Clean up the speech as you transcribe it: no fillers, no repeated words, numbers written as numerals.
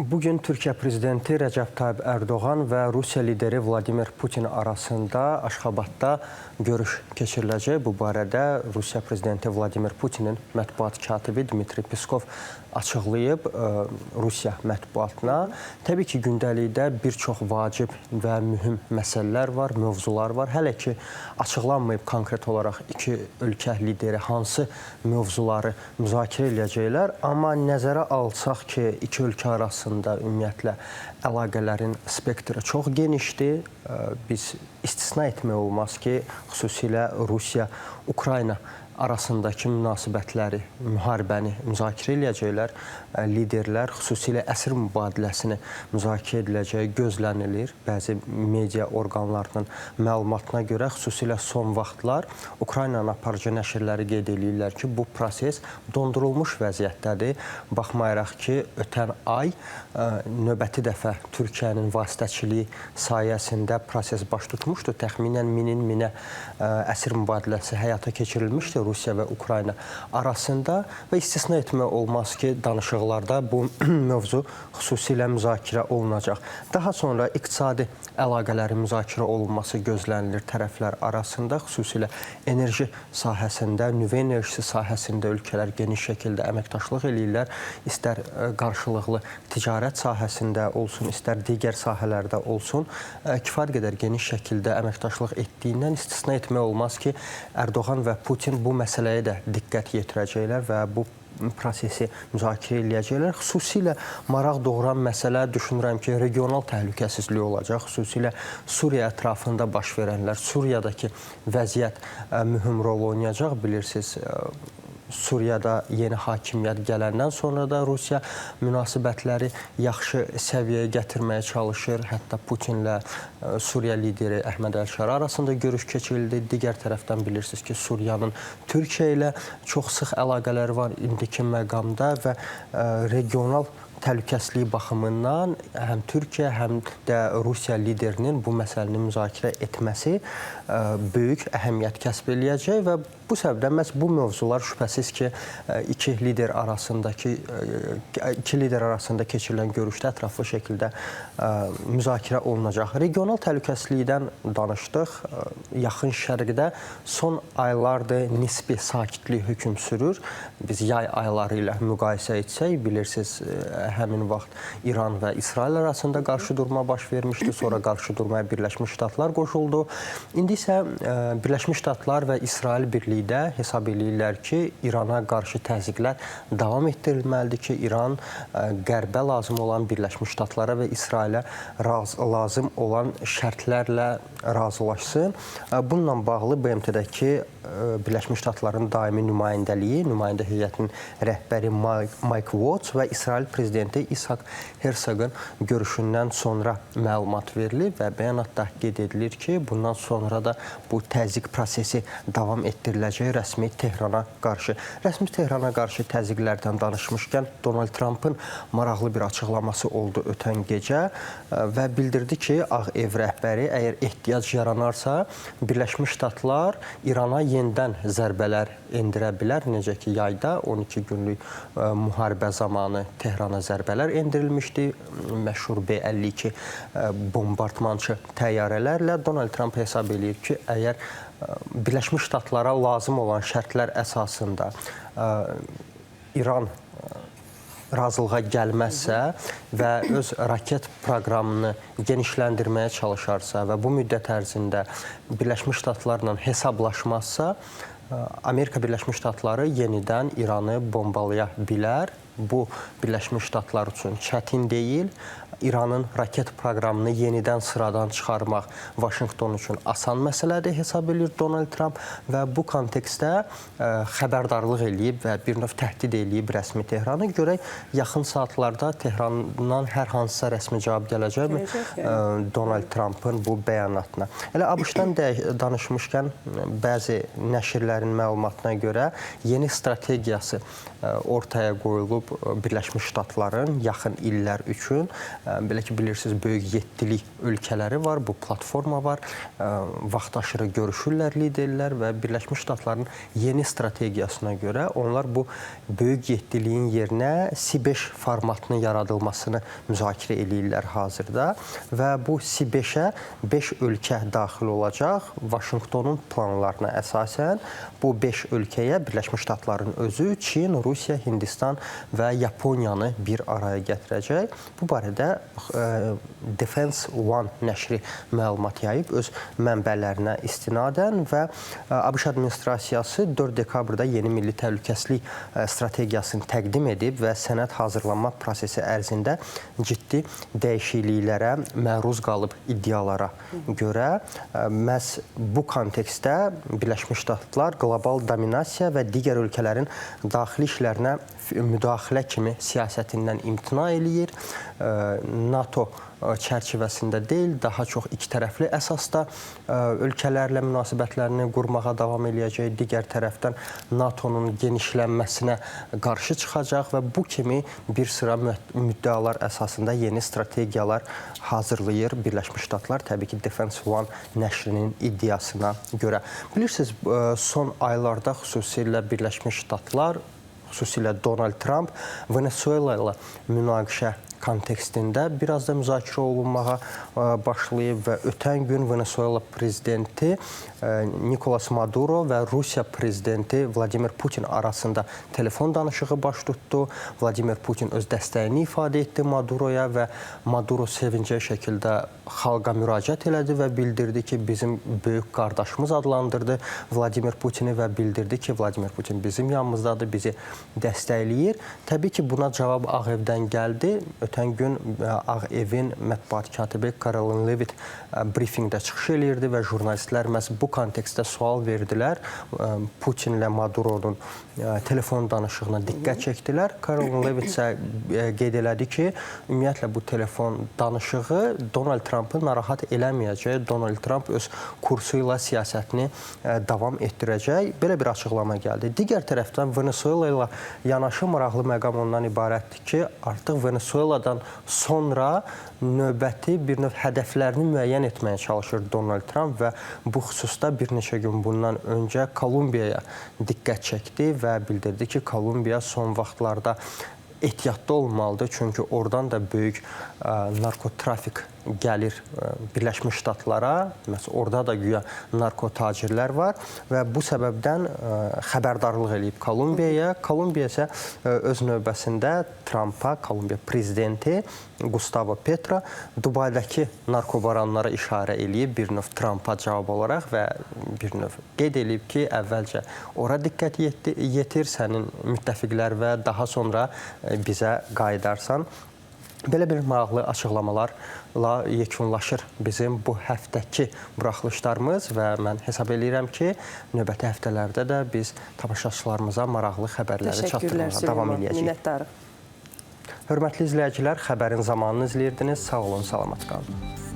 Bugün Türkiyə prezidenti Rəcəb Tayyib Ərdoğan və Rusiya lideri Vladimir Putin arasında Aşxabadda görüş keçiriləcək. Bu barədə Rusiya prezidenti Vladimir Putinin mətbuat katibi Dmitri Peskov açıqlayıb Rusiya mətbuatına. Təbii ki, gündəlikdə bir çox vacib və mühüm məsələlər var, mövzular var. Hələ ki, açıqlanmayıb konkret olaraq iki ölkə lideri hansı mövzuları müzakirə eləyəcəklər. Amma nəzərə alsaq ki, iki ölkə arasında ümumiyyətlə əlaqələrin spektri çox genişdir. Biz istisna etmək olmaz ki, xüsusilə Rusiya-Ukrayna arasındakı münasibətləri, müharibəni müzakirə eləyəcəklər. Liderlər xüsusilə əsir mübadiləsini müzakirə ediləcəyi gözlənilir. Bəzi media orqanlarının məlumatına görə, xüsusilə son vaxtlar Ukraynanın aparıcı nəşrləri qeyd eləyirlər ki, bu proses dondurulmuş vəziyyətdədir. Baxmayaraq ki, ötən ay növbəti dəfə Türkiyənin vasitəçiliyi sayəsində proses baş tutmuşdu. Təxminən minin minə əsir mübadiləsi həyata keçirilmişdi Rusiya və Ukrayna arasında və istisna etmək olmaz ki, danışıqlarda bu mövzu xüsusilə müzakirə olunacaq. Daha sonra iqtisadi əlaqələrin müzakirə olunması gözlənilir tərəflər arasında, xüsusilə enerji sahəsində, nüvə enerjisi sahəsində ölkələr geniş şəkildə əməkdaşlıq eləyirlər. İstər qarşılıqlı ticarət sahəsində olsun, istər digər sahələrdə olsun, kifayət qədər geniş şəkildə əməkdaşlıq etdiyindən istisna etmək olmaz ki, Ərdoğan və Putin bu məsələyə də diqqət yetirəcəklər və bu prosesi müzakirə eləyəcəklər. Xüsusilə maraq doğuran məsələ düşünürəm ki, regional təhlükəsizlik olacaq. Xüsusilə Suriya ətrafında baş verənlər, Suriyadakı vəziyyət mühüm rol oynayacaq. Bilirsiniz, Suriyada yeni hakimiyyət gələndən sonra da Rusiya münasibətləri yaxşı səviyyəyə gətirməyə çalışır. Hətta Putinlə Suriya lideri Əhməd Əl-Şara arasında görüş keçirildi. Digər tərəfdən bilirsiniz ki, Suriyanın Türkiyə ilə çox sıx əlaqələri var indiki məqamda və regional təhlükəsizliyi baxımından həm Türkiyə, həm də Rusiya liderinin bu məsələni müzakirə etməsi böyük əhəmiyyət kəsb eləyəcək və bu səbəbdən məhz bu mövzular şübhəsiz ki, iki lider arasında keçirilən görüşdə ətraflı şəkildə müzakirə olunacaq. Regional təhlükəsizlikdən danışdıq. Yaxın Şərqdə son aylardır nisbi sakitlik hökm sürür. Biz yay ayları ilə müqayisə etsək, bilirsiniz, həmin vaxt İran və İsrail arasında qarşıdurma baş vermişdi. Sonra qarşıdurmaya Birləşmiş Ştatlar qoşuldu. İndi isə Birləşmiş Ştatlar və İsrail birlikdə hesab eləyirlər ki, İrana qarşı təzyiqlər davam etdirilməlidir ki, İran qərbə lazım olan Birləşmiş Ştatlara və İsrailə lazım olan şərtlərlə razılaşsın. Bununla bağlı BMT-dəki Birləşmiş Ştatların daimi nümayəndəliyi, nümayəndə heyətinin rəhbəri Mike Waltz və İsrail prezidenti İshak Herzog'un görüşündən sonra məlumat verilib və bəyanatda qeyd edilir ki, bundan sonra da bu təzyiq prosesi davam etdiriləcək rəsmi Tehrana qarşı. Rəsmi Tehrana qarşı təzyiqlərdən danışmışkən Donald Trumpın maraqlı bir açıqlaması oldu ötən gecə və bildirdi ki, Ağ Ev rəhbəri əgər ehtiyac yaranarsa, Birləşmiş Ştatlar İrana yenidən zərbələr endirə bilər. Necə ki, yayda 12 günlük müharibə zamanı Tehrana zərbələr endirilmişdi. Məşhur B-52 bombardmançı təyyarələrlə Donald Trump hesab eləyir ki, əgər Birləşmiş Ştatlara lazım olan şərtlər əsasında İran razılığa gəlməzsə və öz raket proqramını genişləndirməyə çalışarsa və bu müddət ərzində Birləşmiş Ştatlarla hesablaşmazsa, Amerika Birləşmiş Ştatları yenidən İranı bombalaya bilər. Bu, Birləşmiş Ştatlar üçün çətin deyil. İranın raket proqramını yenidən sıradan çıxarmaq Vaşinqton üçün asan məsələdir, hesab eləyir Donald Trump və bu kontekstdə xəbərdarlıq eləyib və bir növ təhdid eləyib rəsmi Tehranı. Görək, yaxın saatlarda Tehrandan hər hansısa rəsmi cavab gələcəkmi Donald Trumpın bu bəyanatına. Elə ABŞ-dan danışmışkən, bəzi nəşrlərin məlumatına görə yeni strategiyası ortaya qoyulub olub Birləşmiş Ştatların yaxın illər üçün. Belə ki, bilirsiniz, böyük yeddilik ölkələri var, bu platforma var. Vaxtaşırı görüşürlər liderlər və Birləşmiş Ştatların yeni strategiyasına görə onlar bu böyük yeddiliyin yerinə C5 formatının yaradılmasını müzakirə eləyirlər hazırda və bu C5-ə 5 ölkə daxil olacaq. Vaşinqtonun planlarına əsasən bu 5 ölkəyə Birləşmiş Ştatların özü, Çin, Rusiya, Hindistan və Yaponiyanı bir araya gətirəcək. Bu barədə Defense One nəşri məlumat yayıb öz mənbələrinə istinadən və ABŞ administrasiyası 4 dekabrda yeni milli təhlükəsizlik strategiyasını təqdim edib və sənəd hazırlanma prosesi ərzində ciddi dəyişikliklərə məruz qalıb iddialara görə. Məhz bu kontekstdə Birləşmiş Ştatlar qlobal dominasiya və digər ölkələrin daxili işlərinə müdaxilə kimi siyasətindən imtina eləyir. NATO çərçivəsində deyil, daha çox iki tərəfli əsasda ölkələrlə münasibətlərini qurmağa davam eləyəcək. Digər tərəfdən NATO-nun genişlənməsinə qarşı çıxacaq və bu kimi bir sıra müddəalar əsasında yeni strategiyalar hazırlayır Birləşmiş Ştatlar, təbii ki, Defense One nəşrinin iddiasına görə. Bilirsiniz, son aylarda xüsusilə Birləşmiş Ştatlar, xüsusilə Donald Trump Venezuela ilə münaqişə kontekstində biraz da müzakirə olunmağa başlayıb və ötən gün Venezuela prezidenti Nikolas Maduro və Rusiya prezidenti Vladimir Putin arasında telefon danışığı baş tutdu. Vladimir Putin öz dəstəyini ifadə etdi Maduroya və Maduro sevincli şəkildə xalqa müraciət elədi və bildirdi ki, bizim böyük qardaşımız adlandırdı Vladimir Putini və bildirdi ki, Vladimir Putin bizim yanımızdadır, bizi dəstəkləyir. Təbii ki, buna cavab Ağ Evdən gəldi. Ötən gün Ağ Evin mətbuat katibi Caroline Levitt brifinqdə çıxış eləyirdi və jurnalistlər məhz bu kontekstdə sual verdilər. Putinlə Maduronun telefon danışığına diqqət çəkdilər. Caroline Levitt isə qeyd elədi ki, ümumiyyətlə bu telefon danışığı Donald Trumpı narahat eləməyəcək. Donald Trump öz kursu ilə siyasətini davam etdirəcək. Belə bir açıqlama gəldi. Digər tərəfdən Venezuela ilə yanaşı maraqlı məqam ondan ibarətdir ki, artıq Venezueladan sonra növbəti bir növ hədəflərini müəyyən etməyə çalışır Donald Trump və bu xüsusda bir neçə gün bundan öncə Kolumbiyaya diqqət çəkdi və bildirdi ki, Kolumbiya son vaxtlarda ehtiyatlı olmalıdır, çünki oradan da böyük narkotrafik gəlir Birləşmiş Ştatlara. Məsələn, orada da güya narkotacirlər var və bu səbəbdən xəbərdarlıq eləyib Kolumbiyaya. Kolumbiya isə öz növbəsində Trumpa, Kolumbiya prezidenti Gustavo Petro Dubaydakı narkobaranlara işarə eləyib bir növ Trumpa cavab olaraq və bir növ qeyd eləyib ki, əvvəlcə ora diqqət yetir, sənin müttəfiqlər və daha sonra bizə qayıdarsan. Belə bir maraqlı açıqlamalarla yekunlaşır bizim bu həftəki buraxılışlarımız və mən hesab eləyirəm ki, növbəti həftələrdə də biz tamaşaçılarımıza maraqlı xəbərləri çatdırmağa davam eləyəcəyik. Minnətdarıq. Hörmətli izləyicilər, xəbərin zamanını izləyirdiniz. Sağ olun, salamat qalın.